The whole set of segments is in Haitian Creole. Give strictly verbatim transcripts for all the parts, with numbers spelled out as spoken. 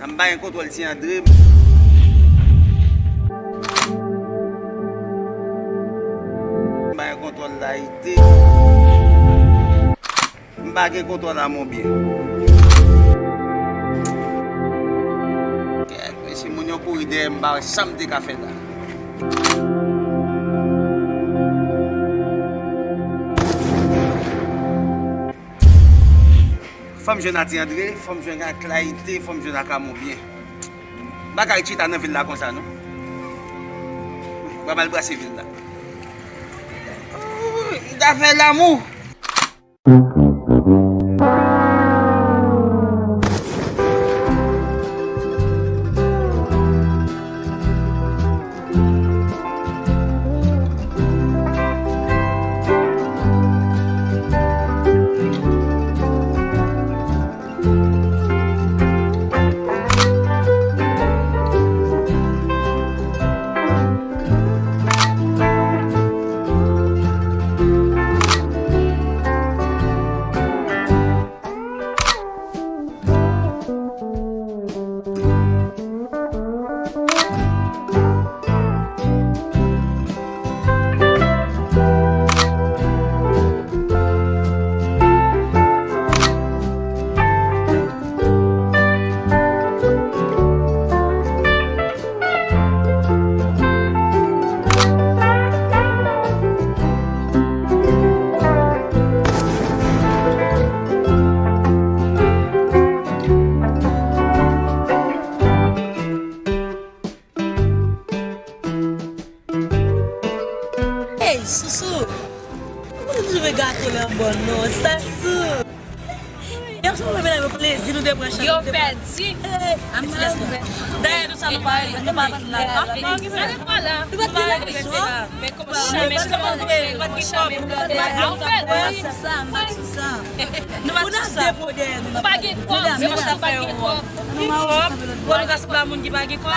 M pa gen kontwòl Ti Andre. M pa gen kontwòl Layite. M pa gen kontwòl a mon byen. Kèt, mesye, moun yo kouri dèyè m, m pa wè sa m te ka fè la. Fò m jwenn a Ti Andre, fò m jwenn ak Layite, fò m jwenn ak Amon byen. M pa ka ret chita nan vil la konsa, non. Mwen pral brase vil la. Ooh, m ta fè lanmou. Ey, Sousou! Ou konnen toujou vle gato lè m bò non, Sousou! Yon jou mwen menm plezi nou te pran chans. Yo pèdi. Ey, dayè nou sa nou pa nou pa la. Nou pa t gen la. Nou pa t gen la. Men kòman chame, kòman nou pa t gen kòb. Ou pèdi. Sa, sa, sa. Nou pa t gen kòb, se paske nou pa t gen kòb. Pou nou ka sou la moun ki pa gen kòb.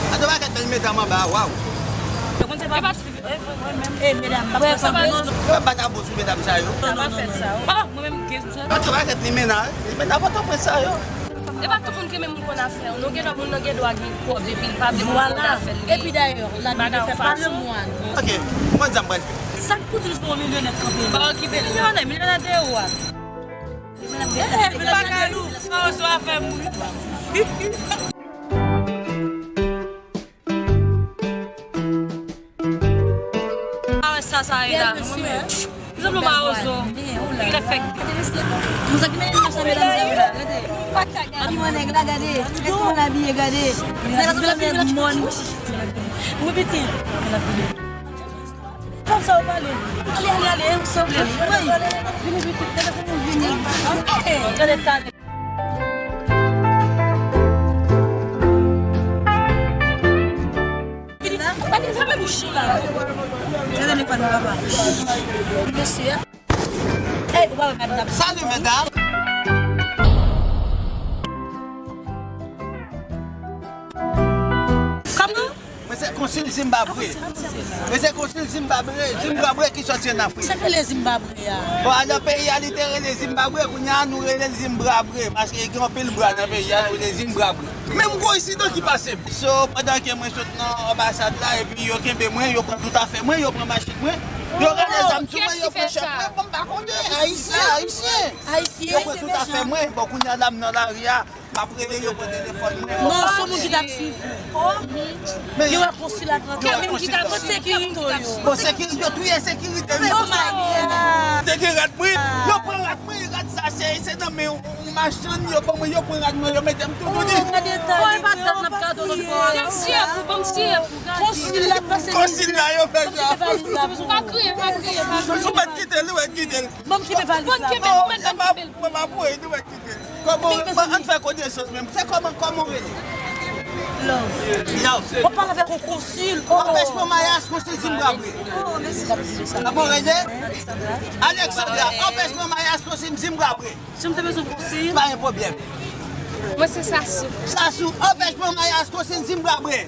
Gade yon pakèt bèl medam anba a, waw. Yo konn se pa. E, medam, pa fè sa pou nou. Yo ap bat abou sou medam sa yo. Sa pa fè sa. Oh, mwen menm gen sa. Gade yon pakèt limena, limena Pòtoprens sa yo. E pa tout moun ki menm moun konn afè. Nou gen dwa, moun nan gen dwa gen kòb epi l pa vle moun konn afè l. Epi dayè, la Bib fè pa le mwa. Ok, mwen di sa m pral fè. Sa k pou di l se yon milyonè kanpe? Pa okipe l. Milyonè, milyonè de ou a. Eh, vin pa kay ou. Mawozo a fè m ri. Ah, sa, sa e la. Mwen menm. Li sanble mawozo. Li te fèk. Moun sa ki mennen nan chanm medam sa yo la, gade. Epi mwen nèg la, gade. Epi mwen abiye, gade. Nèg la sanble nèg mòn. Wi, pitit. Kòm sa ou pale. Ale, ale, ale, ou sanble. Wi. Vini, pitit, gade sa nou vini. Gade talè. Vini, gade, fèmen bouch ou la. Gade telefòn nan, papa. Mesye. Ey, ou pa wè madanm. Salut, mesdames. Kòman? Mwen se konsil Zimbabwe. Mwen se konsil Zimbabwe, Zimbabwe ki sòti ann Afrik. Sa k rele Zimbabwe a? Bon, alò peyi a li te rele Zimbabwe, kounye a nou rele l Zimbrabwe, paske gen anpil bra nan peyi a, nou rele Zimbrabwe. Menm gwo ensidan ki pase m. So, pandan ke mwen sot nan anbasad la, epi yo kenbe mwen, yo pran tout afè mwen, yo pran machin mwen, yo rale zam sou mwen, yo pran chòk mwen, bon, m pa konnen, ayisyen, ayisyen. Yo pran tout afè mwen, bon, kounye a la m nan lari a, m ap rele yo pran telefòn mwen. Non, se yon moun ki t ap swiv ou. Men yo wè konsil la pran kè, menm ki ta pran sekirite yo. Bon, sekirite, yo touye sekirite yo. Oh my God. Te gen rad mwen, yo pran rad mwen, rad sa se, se nan men yon machann, yo ban mwen, yo pran rad mwen, yo mete m tou doudi. Oh, gade talè. Oh, e pa dat n ap gade w lòt bò a. Ban m siye pou, ban m siye pou, gade. Konsil la pase. Konsil la, yo fè sa. Pa kriye, pa kriye, pa kriye. Ou mèt kite l, ou mèt kite l. Ban m kite valiz la. Ban m kite l, ou mèt ban m kite l. Mwen pa pou, mwen pa pou, ou mèt kite l. Kòman, ann fè konesans menm. Se kòman, kòman w rele? Love. Love. Ou pale avèk yon konsil. Oh. Anpèch mwen mayas konsil Zimbabwe. Oh, mèsi. Kòman w rele? Alexandra. Anpèch mwen mayas konsil Zimbabwe. Si m te bezwen konsil. Pa gen pwoblèm. Mwen se Sasou. Sasou, anpèch mwen mayas konsil Zimbabwe.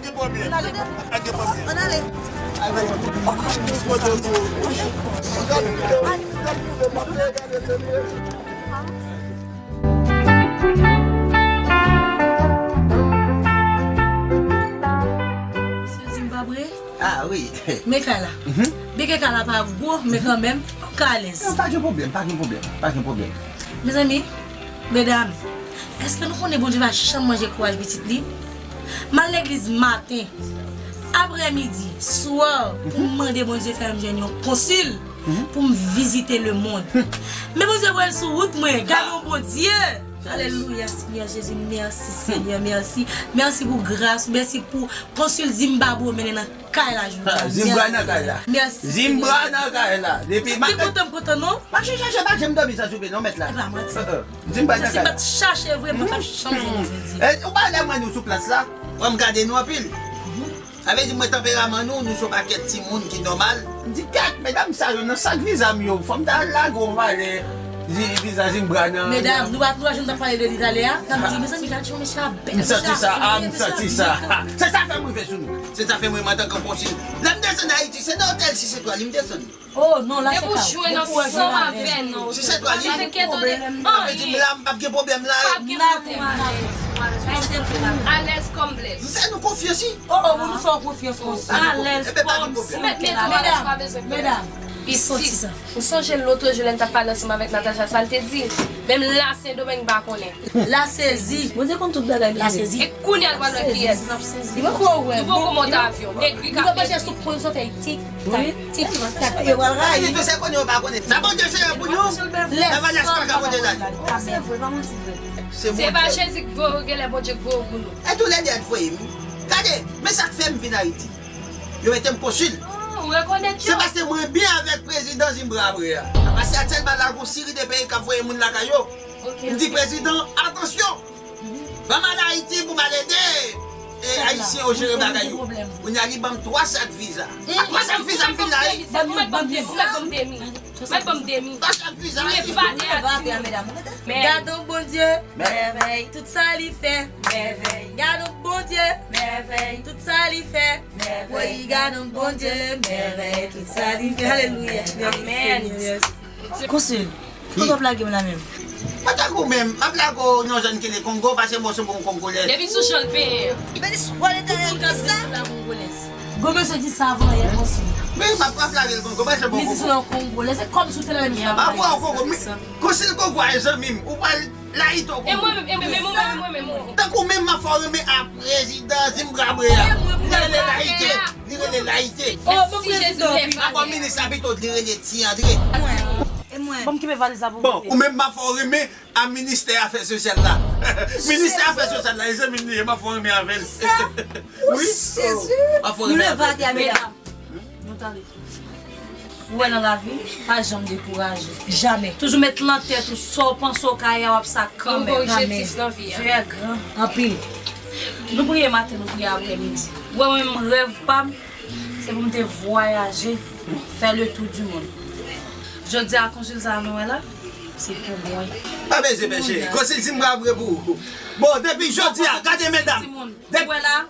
gen pwoblèm. Pa gen pwoblèm. Ann ale. Misye di m pa vre? Ah wi. Men kay la. Byen ke kay la pa gwo, men kanmenm, ou ka alèz. Non, pa gen pwoblèm, pa gen pwoblèm, pa gen pwoblèm. Mezanmi, medam, èske nou konnen Bondye pa janm manje kouraj pitit li? M al legliz maten, aprèmidi, swa, pou m mande Bondye fè m jwenn yon konsil pou m vizite lemonn. Men Bondye voye l sou wout mwen, gade yon Bondye! Alelouya, Senyè Jezi, mèsi, Senyè, mèsi. Mèsi pou gras ou, mèsi pou konsil Zimbabwe ou mennen nan kay la jodi a. Zimbra nan kay la. Mèsi, Senyè. Zimbra nan kay la. Depi m te kontan, m kontan, non? Mache chache, pa janm dòmi san soupe, non, mèt la. E pa manti. Zimbra nan kay la. Si m pa t chache vre, m pa t ap janm jwenn nou jodi a. Ou pa lè mwen nou sou plas la, w ap gade nou anpil. Sa vle di mwen tanperaman nou, nou se yon pakèt timoun ki nòmal. M di kèt, medam sa yo nan sak viza m yo, fò m ta al lage yon valè viza Zimbra nan. Medam, nou pa, nou pa janm t ap pale de li talè a, n ap di, mezanmi, gade jan mesye a bèl. M santi sa, ah, m santi sa. Se sa fè m rive sou nou. Se sa fè mwen, antanke konsil. Lè m desann Ayiti, se nan otèl sis etwal m desann. Oh non, la se ka. Depi w jwenn ansanm avè nou. Si se twa li, sa vle di m la, m p ap gen pwoblèm la. P ap gen pwoblèm. Alèz kòm blèz. M fè nou konfyans, wi. Oh, oh, pou nou fè w konfyans konsa. Alèz kòm si. Medam, medam. Isit. Ou sonje lòt jou lè n t ap pale ansanm avèk Natacha, sa l te di? Menm la Sendomeng pa konnen. La sezi. Bondye konn tout bagay. La sezi. E kounye a nou pral wè kiyès. Li poko wè. Nou poko monte avyon. Egri k ap egri. Li poko sou pwen sot tik tak, tik tak. Yo pral rayi. Li pese konnen yo pa konnen. Sa Bondye fè pou nou. Lavalas pa ka pote la. Se vre, pa manti vre. Se pa Jezi k voye w, genlè Bondye k voye w pou nou. E tou lè de a t voye m. Gade, men sa k fè m vin Ayiti. Yo mete m konsil. Ah, ou rekonèt yo? Se paske mwen byen avèk prezidan Zimbabwe a. Paske aktyèlman la gon seri de peyi k ap voye moun lakay yo. M di prezidan, atansyon! Ban m al Ayiti pou m al ede, e, Ayisyen yo jere bagay yo. Kounye a li ban m twa sak viza. Twa sak viza m vin la, wi. Ou mèt ban m demi, ou mèt ban m demi. Ou mèt ban m demi. Twa sak viza, wi. Li evade a, medam. Gadon Bondye, mèvèy, tout sa li fè, mèvèy. Gadon Bondye, mèvèy, tout sa li fè, mèvèy. Woy, gadon Bondye, mèvèy, tout sa li fè. Alelouya. Amèn. Konsil. Ki kote w ap lage m la menm? Mwen tankou menm, m ap lage w nan yon zòn ki rele Kongo, paske mwen se bon Kongolè. Depi sou jan l penyen an. Benis, w ale dèyè kisa? Gwo mesye di sa avan yè konsa. Men m ap, m ap lage l Kongo, paske bon Kongo. Li di se yon Kongolè, se kòmsi w te la menm jan. M ap pran w Kongo, men konsil Kongo a e zanmi m, ou pral layite w Kongo. E mwen menm, e mwen menm, e mwen menm, e mwen menm. Tankou menm m ap fè w renmen a prezidan Zimbabwe a. Li rele layite, li rele layite. Oh, bon prezidan. Akò minis la pito, li rele Ti Andre. E mwen. Bon, m kenbe valiz la pou mwen. Bon, ou menm m ap fè w renmen a ministè afè sosyal la. Ministè afè sosyal la, e zanmi m li ye, m ap fè w renmen avè l. Wi. Jezi. M ap fè w renmen avè l. Nou leve atè a, medam. Nou tande. Ou wè nan lavi, pa janm dekouraje. Jamè. Toujou met nan tèt ou sa w panse w ka ye a, w ap sa kanmenm. Gon objektif nan vi a. Dye gran. Anpil. Nou priye maten, nou priye aprèmidi. Ou wè mwen menm rèv pa m, se pou m te vwayaje, fè le tour du monde. Jodi a, konsil sa a nou wè la, se pou mwen. Pa bezwen pèche. Konsil si m ka vre pou ou. Bon, depi jodi a, gade medam. Ou wè la,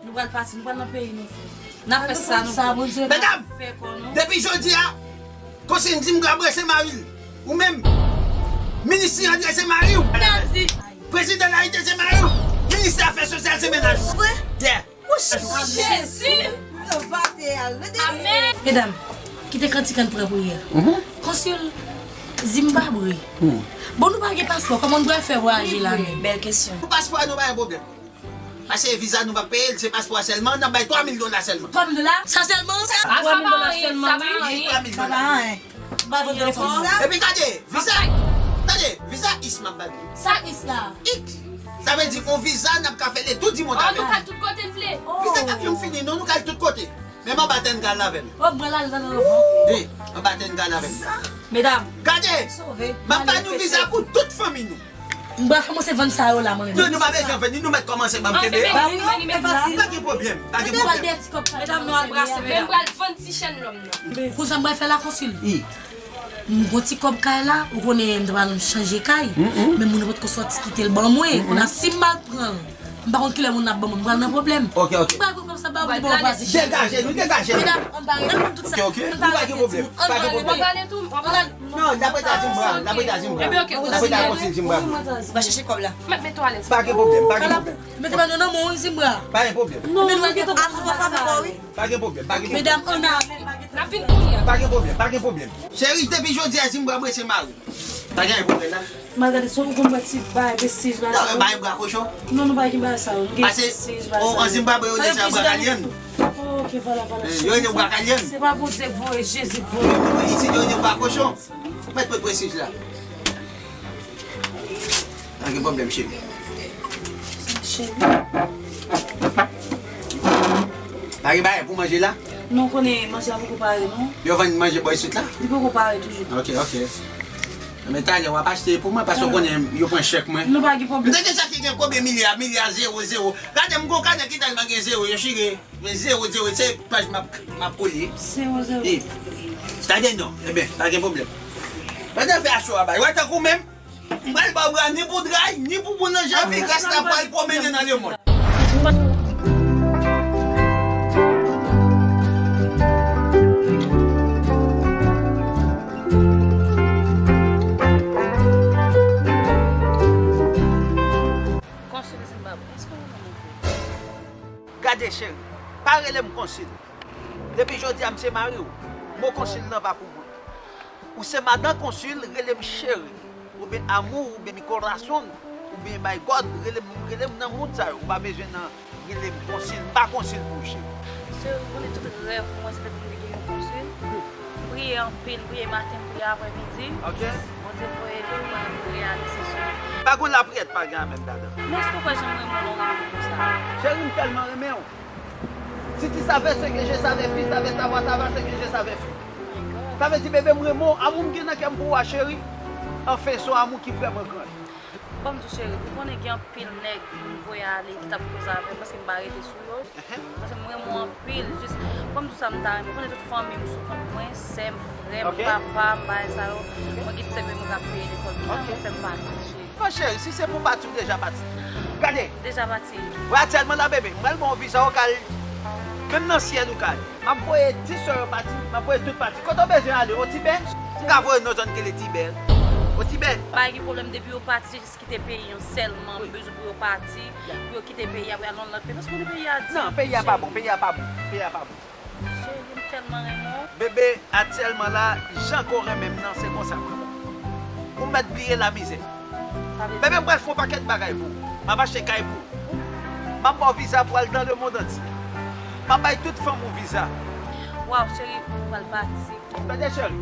nou pral pati, nou pral nan peyi nou, frè. N ap fè sa nou vle. Medam, depi jodi a, konsil di m ka brese mari l. Ou menm, minis Ti Andre se mari w. Prezidan Layite se mari w. Ministè afè sosyal se mennaj ou. Vre? Yeah. Jezi! Amèn. Medam, kite kantik an pran priyè. Konsil Zimbabwe. Bon, nou pa gen paspò, kòman nou pral fè vwayaje la menm? Bèl kesyon. Pou paspò a, nou pa gen pwoblèm. Paske viza nou p ap peye l, se paspò a sèlman, n ap bay twa mil dola sèlman. Twa mil dola? Sa sèlman sa? A, sa pa anyen, sa pa anyen. Wi, twa mil dola. Sa pa anyen. Ba vòt telefòn. Epi gade, viza. Tande, viza is m ap ba nou. Sa is la? Ik. Sa vle di yon viza n ap ka fè le tour du monde avè l. Nou ka al tout kote n vle. Viza avyon fini, non, nou ka al tout kote. Menm anba tè n ka al avè l. Oh, mwen la, la, la, la. Wi, anba tè n ka al avè l. Medam. Gade, m ap ba nou viza pou tout fanmi nou. M pral kòmanse vann sa yo la, mwen menm. Non, nou pa bezwen vann li, nou mèt kòmanse ban m kenbe. Ba wi, non, e fasil. Pa gen pwoblèm, pa gen pwoblèm. Medam, nou al brase, medam. Men m pral vann ti chèn lòm nan. Konsa m pral fè la konsil. M gon ti kòb kay la, ou konnen m t ap al chanje kay. Men moun nan potko sòti kite l ban mwen. Kounye a si m al pran l, m pa konn kilè moun nan ap ban mwen, m pral nan pwoblèm. Ok, ok. M pral pran kòb sa ba ou, li ban ou vwazen. Degaje nou, degaje nou. Medam, ann pale, ann tout sa. Ok, ok. Nou pa gen pwoblèm, pa gen pwoblèm. Ann pale tou. Non, n ap rete a Zimbra, n ap rete a Zimbra. Ebyen, ok, n ap rete a konsil Zimbra. Va chèche kòb la. Mèt mete w alèz. Pa gen pwoblèm, pa gen pwoblèm. Mete ba nou nan men w, Zimbra. Pa gen pwoblèm. Non, nou gentan al sou kòb sa wi. Pa gen pwoblèm, pa gen pwoblèm. Medam, ann ale. N ap vin kounye a. Pa gen pwoblèm, pa gen pwoblèm. Cheri, depi jodi a Zimbra bwese mari. Pa gen pwoblèm la. Malgade, so ou konn wè ti bay, presij la. Bay bra kochon. Non, nou pa gen bagay sa yo. Nou gen presij bagay sa yo. An Zimbabwe, yo rele sa bra kalyen. Ok, vwala, vwala. Yo rele bra kalyen. Se pa Bondye k voye, Jezi k voye. Isit, yo rele bra kochon. Mèt, mèt presij la. Pa gen pwoblèm, cheri. Cheri. Pa gen bagay pou manje la? Non, konnen manje a poko pare, non. Yo vann manje bò isit la? Li poko pare toujou. Ok, ok. Men talè w ap achte pou mwen, paske w konnen yo pran chèk mwen. Nou pa gen pwoblèm. M te deja ki gen konbyen milya, milya zewo, zewo. Gade m gon kanè ki tèlman gen zewo, yo chire. Men zewo, zewo, se paj m ap, m ap kole. Zewo, zewo. Tande non, ebyen, pa gen pwoblèm. Pandan fè acho a bay. Wè tankou menm, m pral ba w bra ni pou dray, ni pou boulanje, epi rès la pral pwomennen nan lemonn. Konsil Zimbabwe, èske ou renmen mwen? Gade cheri, pa rele m konsil. Depi jodi a m se mari w. Mo konsil nan pa pou mwen. Ou se madan konsil, rele m cheri. Oubyen amour, oubyen mi corazón, oubyen my God, rele m, rele m nan moun sa yo. Ou pa bezwen nan rele m konsil. M pa konsil pou ou cheri. Cheri, ou konnen tout rèv mwen se te pou m te gen yon konsil. M priye anpil, m priye maten, m priye aprèmidi. Ok. Bondye voye li pou mwen reyalize cheri. Pa gon lapriyè pa gen avè m ladan. Men èske w kwè jan m renmen w lan w renmen m konsa? Cheri, m tèlman renmen w. Si tu savais ce que je savais, fils, avec ta voix, ta va, ce que je savais, fils. Sa vle di, bebe, m renmen w. Amou m gen nan kè m pou w a, cheri. Anfen, se yon amou ki vrèman gran. Ban m di w, cheri, ou konnen gen anpil nèg m voye ale ki t ap koze avè m paske m pa rete sou yo. Paske m renmen w anpil. Jis, ban m di w sa m ta renmen. Ou konnen tout fanmi m sou kont mwen, sè m, frè m, papa m, bagay sa yo. Mwen gen tout sèkirite mwen ka peye lekòl. Kijan pou fè m pati, cheri? Bon, cheri, si se pou pati, ou deja pati. Gade. Deja pati. Wè, aktyèlman la, bebe, m pral ba w viza, ou ka al. Menm nan syèl, ou ka al. M ap voye ti sè yo pati, m ap voye tout pati. Kote w bezwen ale, o Tibè? M ka voye nou zòn ki rele Tibè. O Tibè. Pa gen pwoblèm, depi yo pati, se jis kite peyi an sèlman. M bezwen pou yo pati, pou yo kite peyi a, pou y al nan lòt peyi. Paske konnen peyi a di. Non, peyi a pa bon, peyi a pa bon, peyi a pa bon. Cheri, m tèlman renmen w. Bebe, aktyèlman la, jan ke w renmen m nan, se konsa m renmen w. Ou mèt bliye lamizè. Bebe, m pral fè yon pakèt bagay pou ou. M ap achte kay pou ou. M ap ba w viza pou al dans le monde entier. M ap bay tout fanm ou viza. Waw, cheri, ou pral pati. Tande, cheri.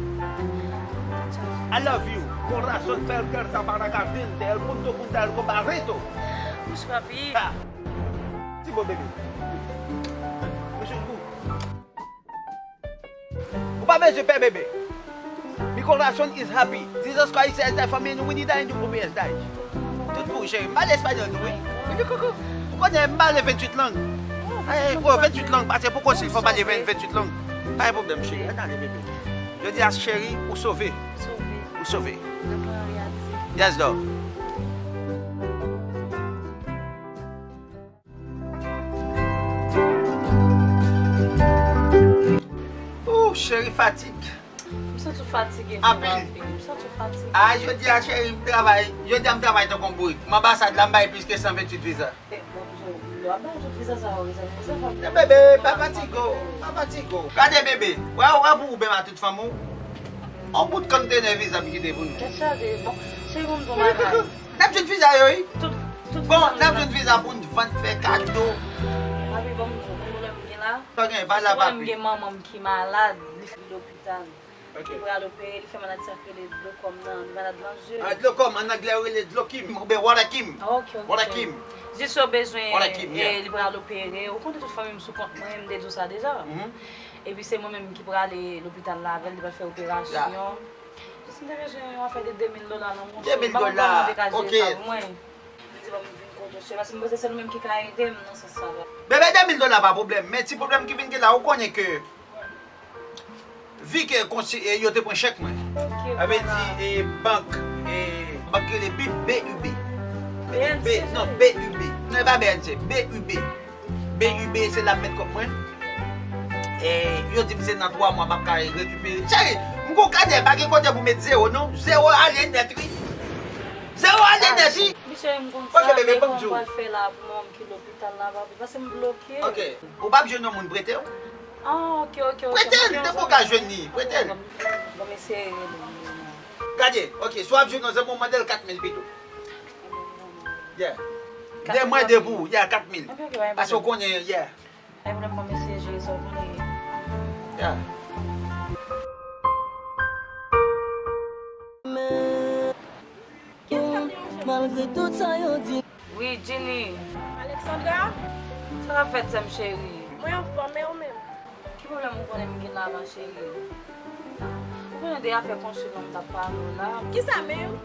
I love you. Corazón, fuerte, para, el mundo, punta, el barrito. Bouch papi. Ah. Ti bo bebe. Mesye, ou pa bezwen pè, bebe. Mi corazón is happy. Jesus Christ is the family. We need a new promise, guys. Tout pou cheri. M pale espanyòl tou, wi. Epi koko. Ou konnen m pale venntuit lang. Ay, oh, venntuit lang. Pase pou konsil, fò pale ven-, venntuit lang. Pa gen pwoblèm, cheri. Ann ale, bebe. Jodi a, cheri, ou sove. Ou sove. Yes, dog. Ooh, cheri, fatig. M santi w fatige, anpil. M santi w fatige. Ah, jodi a, cheri, m travay. Jodi a, m travay tankou yon bourik. M anbasad la, m bay plis ke san venntuit viza. Eh, bon, m ap bay tout viza sa yo, viza, viza, pa... Bebe, pa fatige w, pa fatige w. Gade, bebe, wè, wè pou ou menm a tout fanm ou. On bout konntenè viza m kite pou nou. Tèt chaje, bon, cheri, bon, m gon bagay. N ap jwenn viza yo, wi. Tout, tout viza. Bon, n ap jwenn viza pou n vann, fè kado. Papi, bon, m di w, konn pwoblèm m gen la. Sa w gen, pale la, papi. Pwoblèm m gen, manman m ki malad, li fè lopital. Ok. Li pral opere, li fè maladi sa k rele dlokòm nan, li malad nan je. Ah, dlokòm, an anglè yo rele dlokim, oubyen watakim. Ah, ok, ok. Watakim. Jis yo bezwen, watakim, yeah, eh, li pral opere. Ou konnen tout fanmi m sou kont mwen, m te di w sa deja. Mhm. Epi se mwen menm ki prale lopital la avè l, li pral fè operasyon. Yeah. Jis M te bezwen yon afè de de mil dola, non, monchè. De mil dola, ok. Li di, "Ban m vin kote w, chè, paske m panse se nou menm ki ka ede m nan sans sa la." Bebe, de mil dola pa pwoblèm, men ti pwoblèm ki vin gen la, ou konnen ke, vi ke konsi, e, yo te pran chèk mwen. Ok, sa vle di, e, bank, e, bank ki rele B U B. B, non, B U B. Non, e pa B N C, B U B. B U B, se la m met kòb mwen. E, yo di m se nan twa mwa m ap ka rekipere. Cheri, m gon kadè, pa gen kote pou met zewo, non. Zewo ale nèt, wi. Zewo ale nèt, wi. Wi, cheri, m konn sa, men kòman m pral fè la pou mwen ki lopital la, papi? Paske m bloke. Ok. Ou p ap jwenn yon moun prete w? Ah, ok, ok, ok. Prete l, depi w ka jwenn li, prete l. Bon, m eseye rele l. Gade, ok, si w ap jwenn yon zanmi w, mande l kat mil pito. Yeah. De mwen, de pou ou, yeah, kat mil. Paske w konnen, yeah. Ay, mwen, mwen eseye jere sa w konnen. Yeah. Malgre tout sa yo di. Wi, Jenny. Alexandra? Sa k ap fèt, sè m cheri? Mwen anfòm, e ou menm? Ki pwoblèm ou konnen m gen la, ma cheri? Ou konnen de afè konsil lan m t ap pale w la. Kisa menm?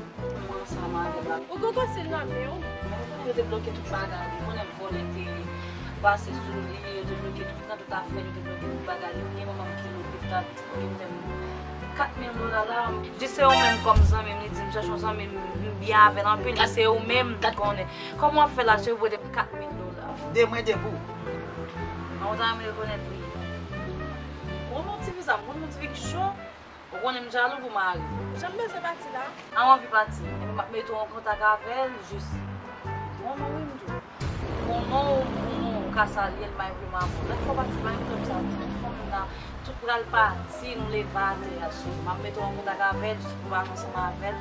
Mwen ansanm avè l la. Ou gon konsil nan men w? Men ou konnen yo te bloke tout bagay li. Ou konnen vòlè te pase sou li, yo te bloke tout, pran tout afè l, yo te bloke tout bagay li. Gen manman m ki lopital, pitit mwen ki te kat mil dola la. Di se ou menm kòm zanmi m, li di m chèche yon zanmi m, m byen avè l anpil, li se ou menm li konnen. Kòman w ap fè la, cheri, pou w ede m kat mil dola? De mwen, de pou ou. An, ou ta renmen rekonèt li. Ou renmen yon tifi sa, m renmen yon tifi ki cho. Ou konnen m jalou pou mari m. Jan m bezwen pati la. An, w anvi pati. Ebyen, m ap mete w an kontak avè l, jis. Bon, non, wi, m di w. Bon, non, ou, ou, ou ka salye l, m pa gen pwoblèm avè w. Lè fò pati, pa gen pwoblèm sa, tout fanmi m nan, tout pral pati, nou leve atè a, cheri. M ap mete w an kontak avè l, jis pou w pale ansanm avè l.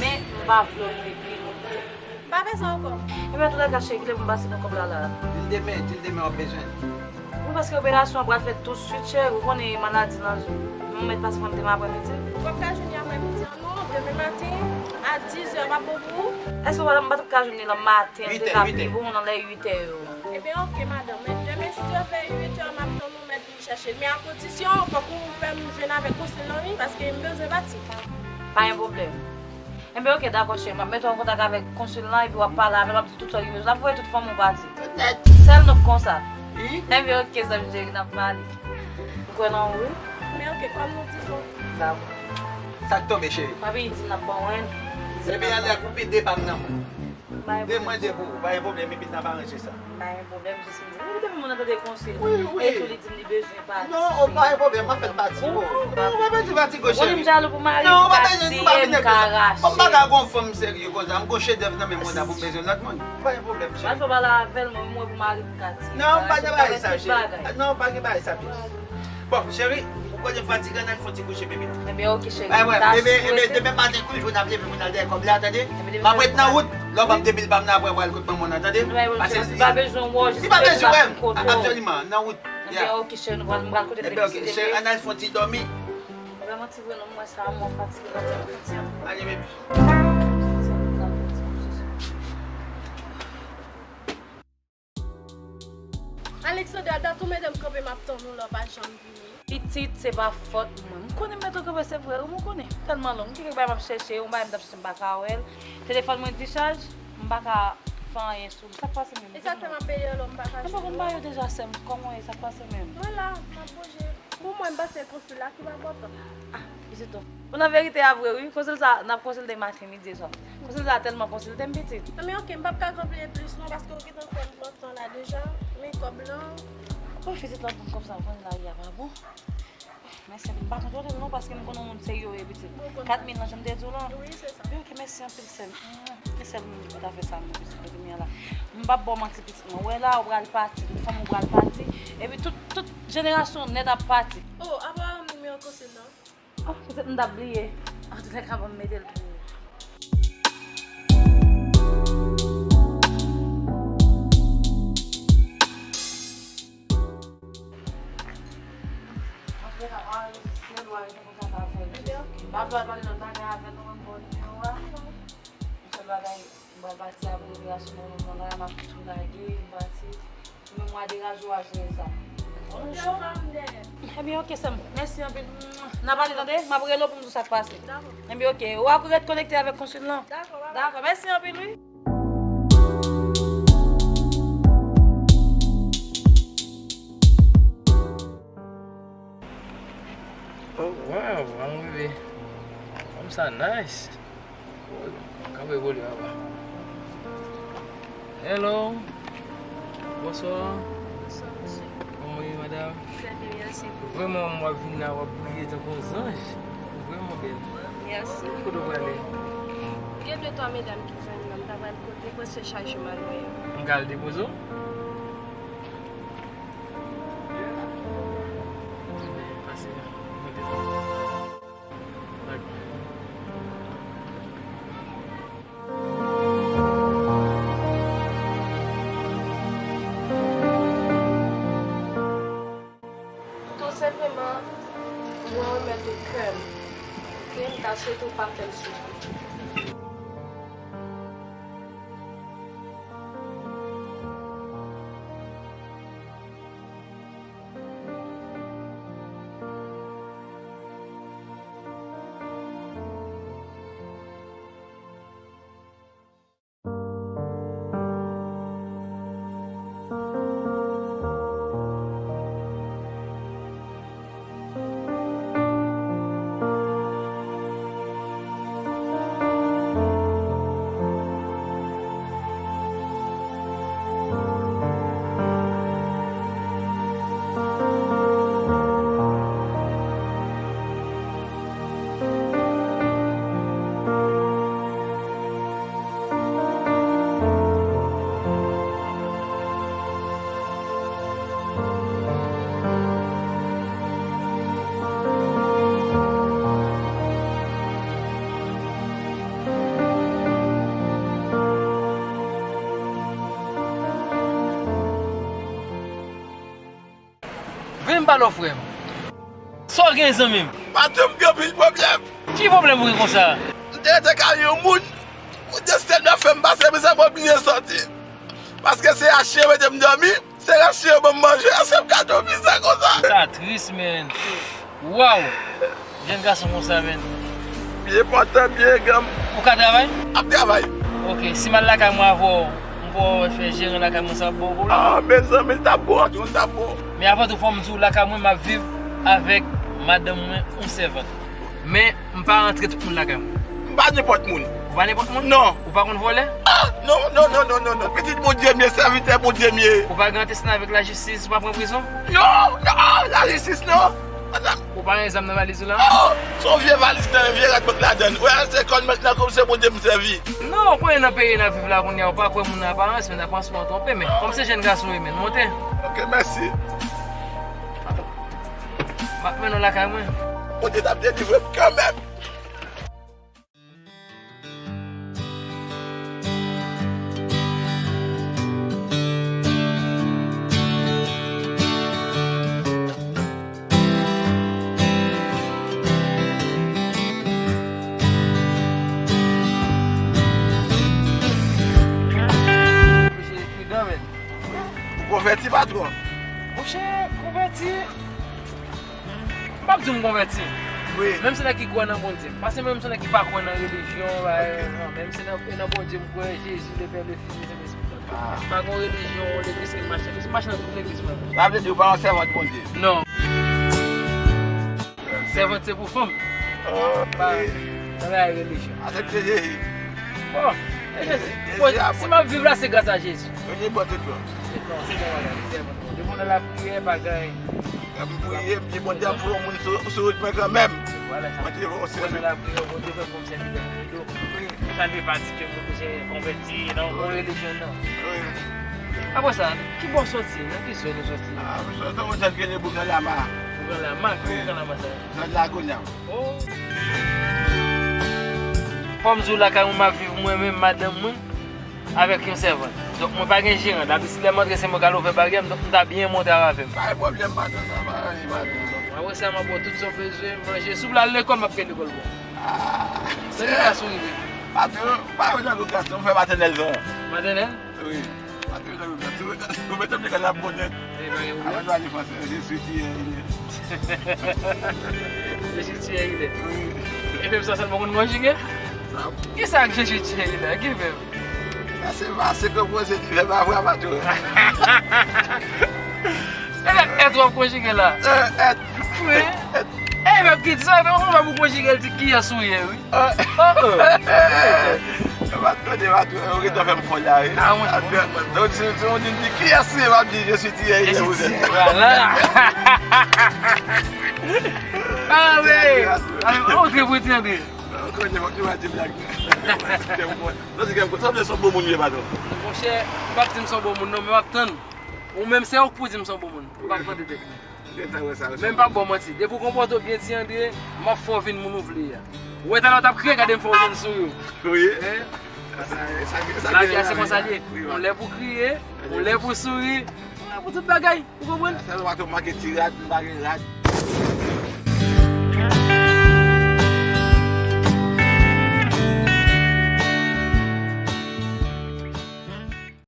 Men, m pa vle w rive pi lwen. M pa bezwen ankò. Ebyen, antoulèka, cheri, kilè pou m pase pran kòb la, la? Di l demen, di l demen w ap bezwen l. Wi, paske operasyon an pral fèt tousuit, cheri. Ou konnen maladi nan jou. M mèt pase pran l demen aprèmidi. W ap ka jwenn li aprèmidi an, non, demen maten, a dizè, pa bon pou ou? Èske w pa, m pa t ap ka jwenn li nan maten, li te ka pi bon nan lè uitè yo? Ebyen, oke, madanm. Men demen, si Dye vle, uitè, m ap tann ou, mèt vin chèche l. Men a kondisyon, fòk ou fè m jwenn avèk konsil lan, wi, paske m bezwen pati. Pa gen pwoblèm. Enben, oke, dakò, cheri. M ap mete w an kontak avèk konsil lan, epi w ap pale avè l, w ap di tout sa w gen bezwen. L ap voye tout fanmi w pati. Nèt. Sèl nou k konsa. Wi. Enben, oke, zanmi cheri, n ap pale. M kwè nan ou, wi. Men, oke, kòm nou di fò. Dakò. Sa k tonbe, cheri? Papi, di n ap ban w en. Epi, ann al koupe de pa m nan mwen. De mwen, de pou ou. Pa gen pwoblèm, epi n ap aranje sa. Pa gen pwoblèm, jis m di. Wi, depi moun nan tande konsil. Wi, wi. Etou li di m li bezwen pati. Non, o, pa gen pwoblèm, m ap fè l pati. O, non, ou pa bezwen fatige, cheri. Ou konnen m jalou pou mari m. Non, ou pa bezwen, ou pa vin ak sa. Bon, m pa ka gon fanm serye konsa. M gon chedèv nan men mwen la pou m bezwen lòt moun. Pa gen pwoblèm, cheri. Mal fè pale avè l, mwen, mwen pou mari m pati. Non, pa gen bagay sa, cheri. Non, pa gen bagay sa, pi. Bon, cheri, ou konnen m fatige, ann al fè yon ti kouche, bebe. Ebyen, oke, cheri. Ebyen, demen maten, kou l jou, n ap leve pou n al dèyè kòb la, tande? M ap ret nan wout. Lè w ban m de mil pa m nan, apre, pral kot manman w nan, tande? Pase li pa bezwen wè w, jis li pa bezwen wè m. Absoliman, nan wout. Ebyen, oke, cheri, nou pral, m pral kote l. Ebyen, oke, cheri, ann al fè yon ti dòmi. Vrèman, ti vre, non, mwen sa, mwen fatige, mwen fatige. Ale, bebe. Alexandra, dat ou mete m kanpe, m ap tann ou la, w pa janm vini. Pitit, se pa fòt mwen. M konnen m mete w kanpe, se vre, wi, m konnen. Tèlman long. M te gen bagay m ap chèche, yon bagay m t ap chèche, m pa ka wè l. Telefòn mwen dichaj, m pa ka fè anyen sou li. Sa k pase menm? E sa k fè m ap peye lò, m pa ka jwenn ou. M pa konn ba yo deja, sè m. Kòman w ye? Sa k pase menm? Mwen la, m ap bouje. Pou mwen, m panse konsil la ki pa enpòtan. Ah, pitit, non. Bon, nan verite a vre, wi. Konsil sa, n ap konsilte maten, midi e swa. Konsil sa tèlman konsilte m, pitit. Non, men oke, m p ap ka kanpe plis non, paske w gentan fè m pran tan la deja. Men kòb lan. Bon, pitit, nan pran kòb sa, w konnen lari a pa bon. Mèsi anpil. M pa kontwole l non, paske m konnen yon moun serye w ye, pitit. Kat mil lan, jan m te di w lan. Wi, se sa. Men oke, mèsi anpil, sè m. Men sèl moun ki pa ta fè sa, non, pitit, kote m ye a la. M p ap ba w manti, pitit, non. Ou wè la, ou pral pati, tout fanmi w pral pati. Epi tout, tout jenerasyon w nèt ap pati. Oh, apa nimewo konsil lan? Oh, petèt m t ap bliye. Antoulèka, ban m mete l pou ou. Antoulèka, m anrejistre, m arete kontak avè l. M pa vle pale lòt bagay avè l, nou konn bon nimewo a. Yon sèl bagay, m pral pati apre operasyon mwen, mwen la, m ap tou lage, m pati. Ou menm w a degaje w a jere sa. Ebyen, oke, sè m. Mèsi anpil. N a pale, tande? M ap rele w pou m di w sa k pase. Dakò. Ebyen, oke. W ap ret konekte avèk konsil lan? Dakò, bye bye. Dakò, mèsi anpil, wi. Oh, wow, ann rive. Fanm sa nice. Kanpe bò li papa. Hello. Bonswa. Bonswa, mesye. Kòman w ye, madam? Trè byen, mèsi. Vrèman, w ap vin la, w ap briye tankou yon zanj. Vrèman bèl. Mèsi. Kote w prale? Gen de twa medam ki jwenn mwen, m ta pral kote, prèske chak jou m al wè yo. M ka al depoze w? Pase la. Tou senpleman, mwen remèt ou kè m. Oke, m ta swete w pa fè l soufri. Vin m pale w, frè m. Sa w gen, zanmi m? Patwon, m gen anpil pwoblèm. Ki pwoblèm ou gen konsa? M te rete kay yon moun, pou desten m nan fè m pase, mezanmi, m oblije sòti. Paske se achte yo mete m dòmi, se achte yo ban m manje, se m ka dòmi sa konsa. Sa tris, man. Waw! Jèn gason konsa, man. Byen pòtan, byen granm. Ou ka travay? Ap travay. Ok, si m al lakay mwen avè w, m pou fè jeran lakay mwen, sa ap ba w pwoblèm? Ah, mezanmi, l t ap bon, patwon, l t ap bon. Men avan tou, fò m di w, lakay mwen, m ap viv avèk madanm mwen, yon sèvant. Men, m pa rantre tout moun lakay mwen. M pa nenpòt moun. Ou pa nenpòt moun? Non. Ou pa konn vòlè? Ah, non, non, non. Pitit Bondye m ye, sèvitè Bondye m ye. Ou pa gen antesedan avèk lajistis, ou pa pran prizon? Non, non, lajistis non. Madanm. Ou pa gen zam nan valiz ou la? Oh, se yon vye valiz nan, vye rad bank ladann. Wè, se kòn bank nan, kòm se Bondye m sèvi. Non, ou konnen nan peyi n ap viv la kounye a, ou pa kwè moun nan aparans, men aparans pa twonpe, men kòm se jèn gason ou ye, men monte. Ok, mèsi. M ap mennen w lakay mwen. Bondye t ap delivre m kanmenm. Oblije pridan, men. Ou konvèti, patwon? Monchè, konvèti. M p ap di w m konvèti. Wi. Men m se nèg ki kwè nan Bondye. Paske mwen, m se nèg ki pa kwè nan relijyon, bagay, non. Men m se nan, nan Bondye m kwè, Jezi, le Pè, le Fis, le Sentespri. Ah. M pa gen relijyon, legliz, se mache, se mache nan tout legliz, mwen. Sa vle di ou pa yon sèvant Bondye? Non. Sèvant se pou fanm. Ok. Pa nan bagay relijyon. Asepte Jezi. Bon, e Jezi, si m ap viv la, se gras a Jezi. Jezi bon tout bon. Non, se bon bagay, se bon. Depi w nan lapriyè, pa gen anyen. Lè m priye, m di Bondye ap voye yon moun sou, sou wout mwen kanmenm. Vwala sa. Bondye voye yon sèvant. Mwen nan lapriyè, Bondye fè m kòm sèvitè. Wi. Sa n vle pa di ke moun se konvèti nan yon relijyon, non. Wi. Apre sa, ki bò w sòti? Nan ki zòn ou sòti? Ah, m sòti nan yon zòn ki rele Boug an Lama. Boug an Lama? Wi. Ki Boug an Lama sa? Zòn Lagonav. Oh. Fò m di w, lakay mwen, m ap viv mwen menm, madanm mwen, avèk yon sèvant. Donk, mwen pa gen jeran. Dabitid, lè m antre, se mwen k al ouvè baryè m, donk m ta byen bon travay avè m. Pa gen pwoblèm, patwon, sa pa anyen, patwon. Apre sa, m ap ba w tout sa w bezwen, manje. Si w vle al lekòl, m ap peye lekòl pou w. Ah, se la sou rive. Patwon, pa yon jan gason, m fè matènèl ven an. Matènèl? Wi. Ou mete m lekòl la bonèt. Avan jwa li franse, je suis tiré, il est. Je suis tiré, il est. Epi sa sèlman konn konjige? Ki sa ak je suis tiré, il est? Ki vèb? Sa se pa se konpoze ki vèb avwa pa tou. Se lèt èt w ap konjige la. Èt. Wi. E vèb ki di sa, e vèb ou konjige l di kiyès ou ye, wi. Yo pa tande, yo pa tande, yo gentan fè m fò la, wi. Donk, si yon moun di kiyès ou ye, m ap di, je suis tiré, il est, vous êtes. Vwala. Ah, wi. Antre pou di, antre. Ankò, je vois que tu m'as dit blague. Non, se kèm, sa vle son bon moun ye, patron. Monchè, m p ap di m son bon moun, non, men m ap tann. Ou menm, se ou k pou di m son bon moun. Ou p ap tande tèt mwen. Men m p ap ba w manti. Depi w konpòte w byen, Ti Andre, m ap fè w vin moun ou vle a. Ou wè talè w t ap kriye, gade m fè w jwenn souri. Wi. Lavi a se konsa l ye. Yon lè pou kriye, yon lè pou souri, yon lè pou tout bagay. Ou konprann? Sèlman pa tou make ti rad, m pa gen rad.